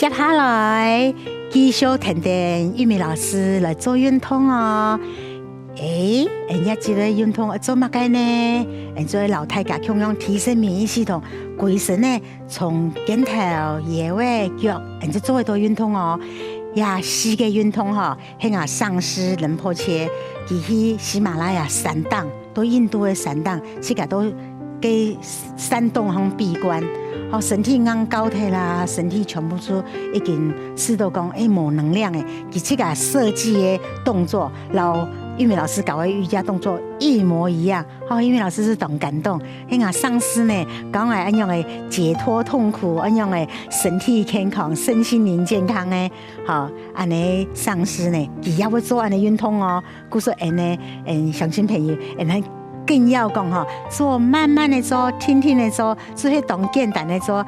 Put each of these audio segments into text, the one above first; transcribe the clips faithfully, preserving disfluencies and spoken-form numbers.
接下來，繼續跈等玉米老師來做運動哦。誒，𠊎這節个運動愛做麼个呢？𠊎做老大家共樣提升免疫系統，歸身呢，從肩頭、腰仔、腳，𠊎就做得到運動哦。這四個運動吼，係𠊎上師仁波切，佢去喜馬拉雅山頂，到印度个山頂，自家到該山洞項閉關，吼，身體硬膠忒啦，身體全部就已經試到講，誒，無能量誒。佢自家設計个動作，摎玉米老師教个瑜伽動作一模一樣。吼，玉米老師就當感動，係𠊎上師呢，教𠊎恁樣个解脫痛苦，恁樣个身體健康、身心靈健康个。吼，恁呢上師呢，佢也會做恁呢運動哦。 故所𠊎呢，嗯，鄉親朋友，𠊎呢更要講吼，做慢慢的做，定定的做，做些當簡單的做，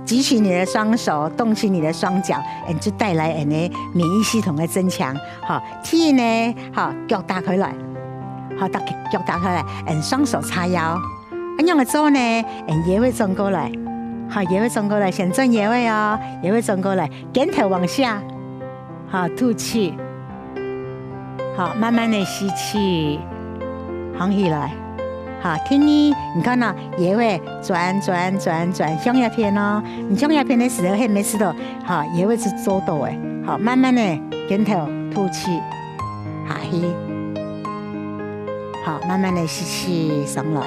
舉起你的雙手，動起你的雙腳，嗯，就帶來𠊎呢免疫系統的增強。好，第一呢，好，腳打開來，好，打，腳打開來，嗯，雙手叉腰。 恁樣个做呢，嗯，腰仔轉過來，好，腰仔轉過來，先轉腰仔哦，腰仔轉過來，肩頭往下，好，吐氣，好，慢慢的吸氣，䟘起來，好，第二，你看哦，腰仔轉轉轉轉，向這片哦，你向這片个時候，係毋係試到，好，腰仔係做到个，好，慢慢的肩頭吐氣，下去，好，慢慢的吸氣上來。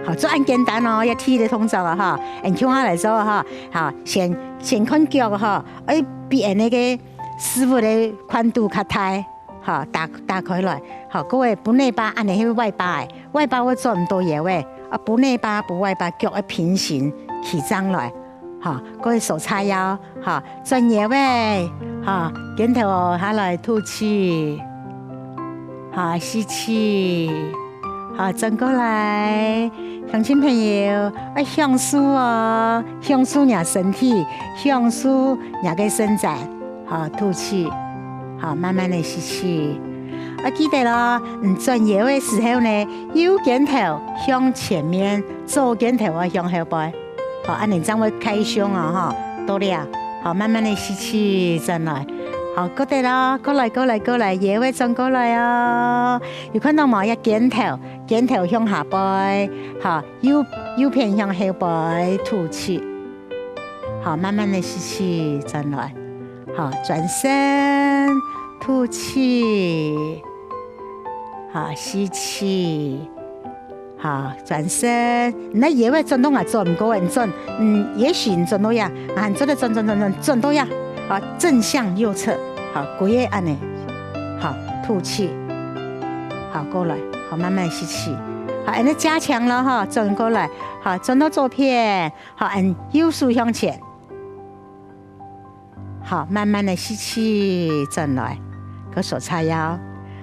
好，做恁簡單哦，這第一个動作啊，吼，𠊎共下來做啊，吼。好，先，先看腳啊，吼，愛比𠊎那個屎朏个寬度較大，吼，打，打開來，吼，各位，本來吧，恁呢係外八个，外八會做毋到腰仔，啊，本來吧，本外八，腳愛平行，企正來，吼，各位手叉腰，吼，轉腰仔，吼，肩頭下來吐氣，吼，吸氣。 好，轉過來，鄉親朋友，愛享受哦，享受若身體，享受若个伸展。好，吐氣，好，慢慢的吸氣。啊，記得咯，你轉腰个時候呢，右肩頭向前面，左肩頭愛向後背。 好，恁呢正會開胸哦，吼，到了，好，慢慢的吸氣，轉來，好，過得咯，過來，過來，過來，腰仔轉過來哦，有看到無？這肩頭，肩頭向下背，好，右，右片向後背，吐氣，好，慢慢的吸氣，轉來，好，轉身，吐氣，好，吸氣。 好，轉身，你个腰仔轉到啊，轉毋過，你轉，嗯，也許你轉到呀，啊，你做得轉轉轉轉轉到呀，啊，正向右側，好，歸个恁呢，好，吐氣，好，過來，好，慢慢吸氣，好，恁呢加強了哈，轉過來，好，轉到左片，好，恁右手向前， 好，慢慢的吸氣，轉來，个手叉腰。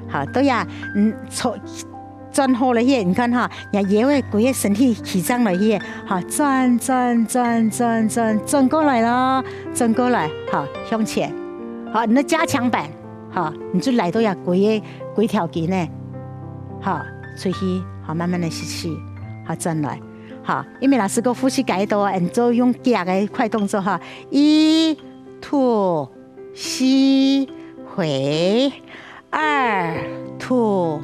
好，對呀，嗯，坐，轉好了去，你看哈，若腰仔歸个身體企正來去，好，轉轉轉轉轉，轉過來咯，轉過來，好，向前，好，你个加強版，好，你就來到這歸个，歸條筋呢，好，出去，好，慢慢的吸氣，好，轉來。 好，因為老師个呼吸改到，恁做用腳个快動作哈，一吐吸回，二吐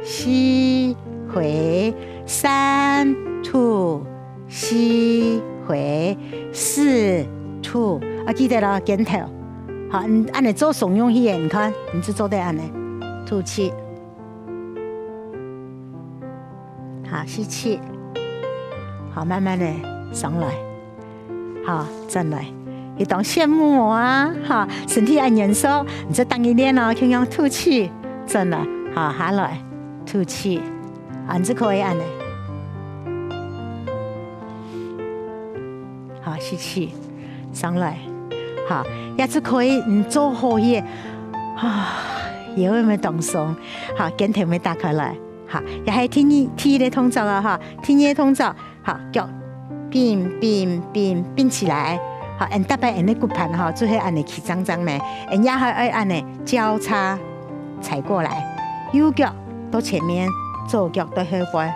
吸回，三吐吸回，四吐，啊，記得咯，肩頭。好，嗯，恁呢做鬆用去个，你看，你就做得恁呢，吐氣。 好，吸氣。好，慢慢的上來。好，轉來。你當羨慕無啊？哈，身體恁圓熟，你就當一練哦，共樣吐氣，轉來。好，下來，吐氣。啊，你就可以恁呢。好，吸氣，上來。好，也就可以，你做好去。啊，腰仔乜當鬆，好，肩頭乜打開來。 好，這係第二，第一个動作啊，哈。第二个動作，好，腳併併併併起來，好，恁搭配恁个骨盤哈，就係恁呢企正正咩，恁也還愛恁呢交叉踩過來，右腳到前面，左腳到後背，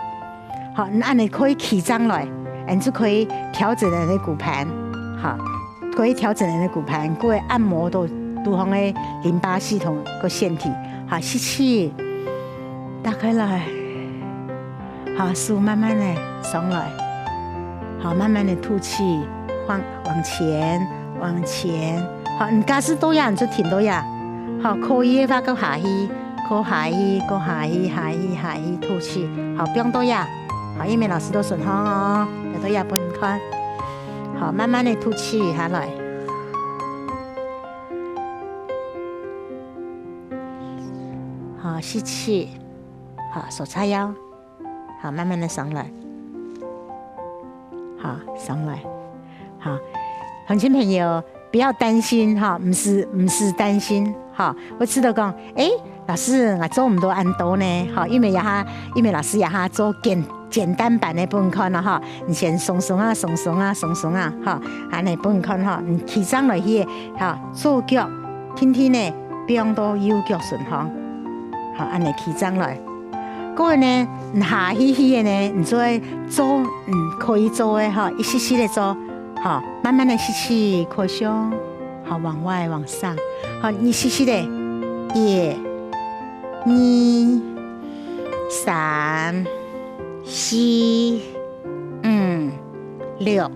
好，恁呢可以企正來，恁就可以調整恁个骨盤，好。可以調整你个骨盤，可以按摩到對方个淋巴系統个腺體。好，吸氣，打開來。好，手慢慢个上來。好，慢慢个吐氣，往，往前，往前。好，你假使到這，你就停到這。好，可以个話，過下去，過下去，過下去，下去，下去，吐氣。好，放到這。好，因為老師都順風哦，放到這分你看。好，慢慢个吐氣下來。 好，吸氣。好，手叉腰。好，慢慢个上來。好，上來。好，鄉親朋友，不要擔心哈，毋使，毋使擔心哈。會知道講，誒，老師，𠊎做毋到恁多呢，哈，因為這下，因為老師這下做簡 簡單版个分你看囉哈，你先鬆鬆啊，鬆鬆啊，鬆鬆啊，哈，恁呢分你看哈，你企正來去，哈，左腳定定个放到右腳順風，哈，恁呢企正來。過後呢，你下去去个呢，你就愛做，嗯，可以做个哈，一息息个做，哈，慢慢个吸氣，擴胸，好，往外往上，好，你吸氣个，一、二、三、 四、五、六。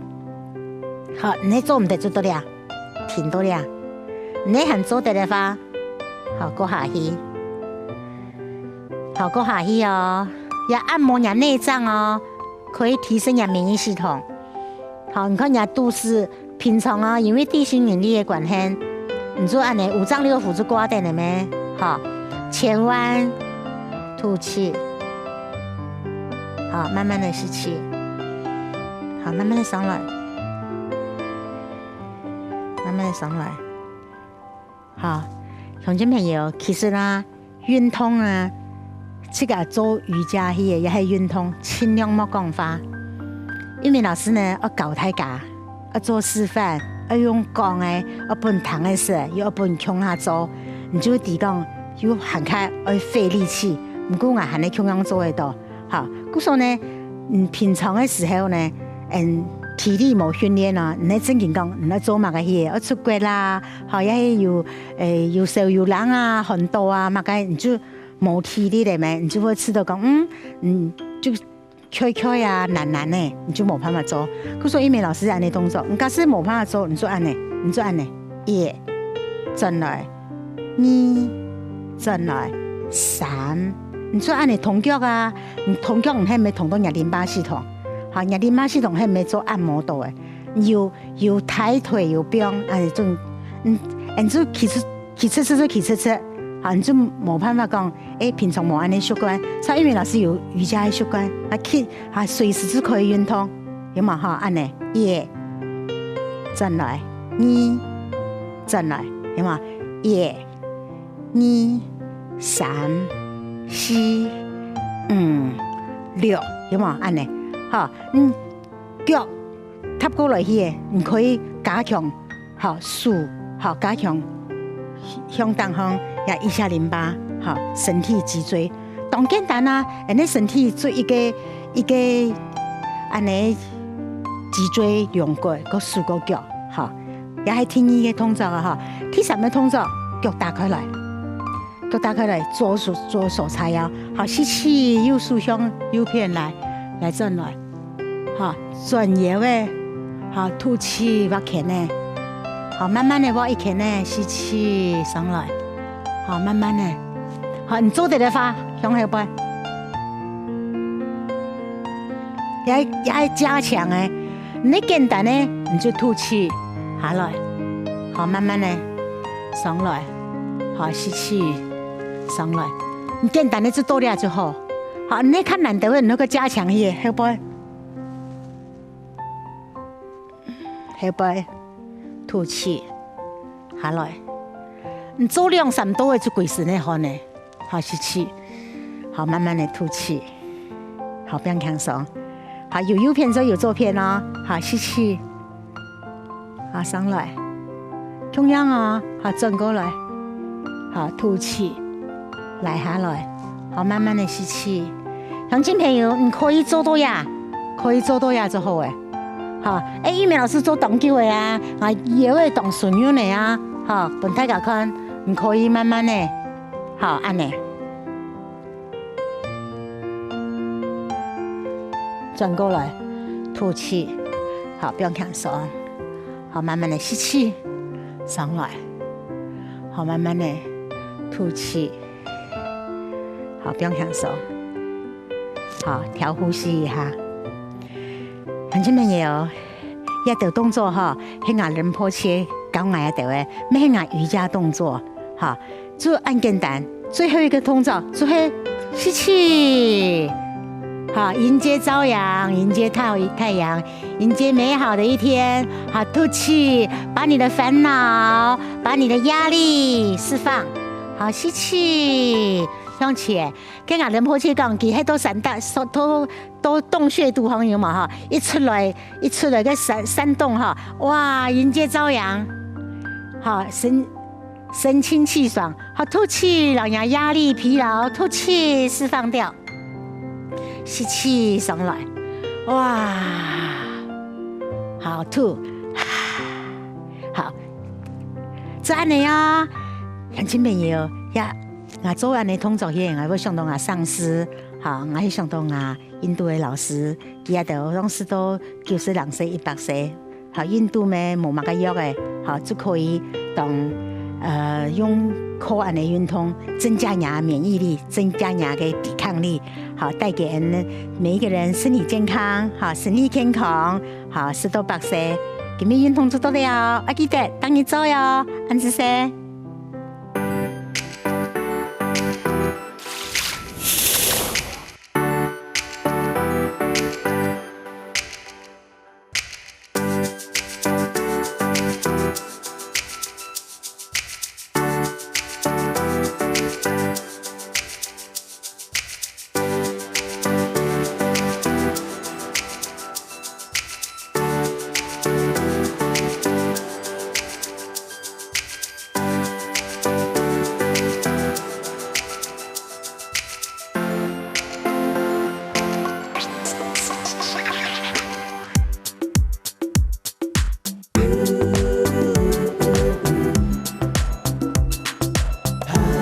好，你做毋得做到這，停到這。你還做得个話，好，過下去。好，過下去哦。也按摩若內臟哦，可以提升若免疫系統。好，你看若肚屎 平常啊，因為地心引力个關係，你就恁呢五臟六腑就掛等个咩，哈，前彎，吐氣，好，慢慢个吸氣，好，慢慢个上來，慢慢个上來。 好，鄉親朋友，其實啊，運動啊，自家做瑜伽去个，也係運動，盡量莫講話。因為老師呢，愛教大家，愛做示範，愛用講个，愛分聽个時，又愛分共下做，你就知講，又還較愛費力氣。毋過𠊎還係共樣做得到。 好，故所呢，嗯，平常个時候呢，嗯，體力無訓練啊，你正經講，你愛做麼个去，愛出國啦，好，也係有，誒，有燒有冷啊，寒到啊，麼个，你就無體力了咩，你就會知道講，嗯，嗯，就𤸁𤸁啊，懶懶呢，你就無辦法做。故所一梅老師恁呢動作，你假使無辦法做，你就恁呢，你就恁呢，一，轉來， 二，轉來，三。你就恁呢動腳啊，你動腳你係毋係動到若淋巴系統？好，若淋巴系統係毋係做按摩到个？有，有抬腿有放，恁呢種，嗯，你就企直，企直直就企直直，好，你就無辦法講，誒，平常無恁呢習慣。像一梅老師有瑜伽个習慣，啊，去，啊，隨時就可以運動，有無？哈，恁呢，一，轉來，二，轉來，有無？一， 二、三、四、五、六，有無？恁呢，好，嗯，腳踏過來去个，你可以加強，好，手，好，加強向頂項也一下淋巴，好，身體脊椎。當簡單啊，恁呢身體做一個，一個，恁呢脊椎龍骨，个手个腳，好。 也係第二個動作啊，吼。第三個動作，腳打開來，腳打開來，左手，左手叉腰，好，吸氣，右手向右片來，來轉來，好，轉腰个，好，吐氣，畫圈个，好，慢慢个畫一圈个，吸氣，上來，好，慢慢个，好，你做得个話，向後背，也，也愛加強个。 你簡單个，你就吐氣下來，好，慢慢个上來，好，吸氣上來。你簡單个就到這就好。好，你較難个，你个加強去後背，後背，吐氣下來。你做兩三到个就歸身个汗个。 好，吸氣，好，慢慢个吐氣，好，放輕鬆，好，有右片就有左片哦，好，吸氣，好，上來，共樣哦，好，轉過來，好，吐氣，來下來，好，慢慢个吸氣。鄉親朋友，你可以做到呀，可以做到呀就好个。好，欸，玉美老師做當久个啊，啊，腰仔當痠軟个啊，好，分大家看，你可以慢慢个，好，恁呢。轉過來，吐氣，好，放輕鬆，好，慢慢个吸氣，上來，好，慢慢个吐氣，好，放輕鬆，好，調呼吸一下。鄉親朋友，這兜動作吼，係𠊎仁波切教𠊎兜个，乜係𠊎瑜伽動作，吼。 就恁簡單。最後一個動作就係吸氣，好，迎接朝陽，迎接太太陽，迎接美好的一天。好，吐氣，把你的煩惱、把你的壓力釋放。好，吸氣，向前。跟𠊎仁波切講，佢係到山大，到到洞穴肚項有無吼？一出來，一出來个山山洞吼，哇，迎接朝陽。好，身 神清氣爽，好，吐氣，讓壓力、疲勞吐氣釋放掉，吸氣上來，哇，好，吐，好，就恁呢啊，鄉親朋友，呀，𠊎做恁呢動作時，𠊎會想到𠊎上司，好，𠊎會想到𠊎印度个老師，佢兜當時都九十零歲、一百歲。 好，印度乜無麼个藥个，好，就可以當，呃，用靠恁呢運動增加你个免疫力，增加你个抵抗力，好，帶給人每一個人身體健康，好，身體健康，好，食到百歲，今日運動做到了，愛記得當日做喲，恁仔細。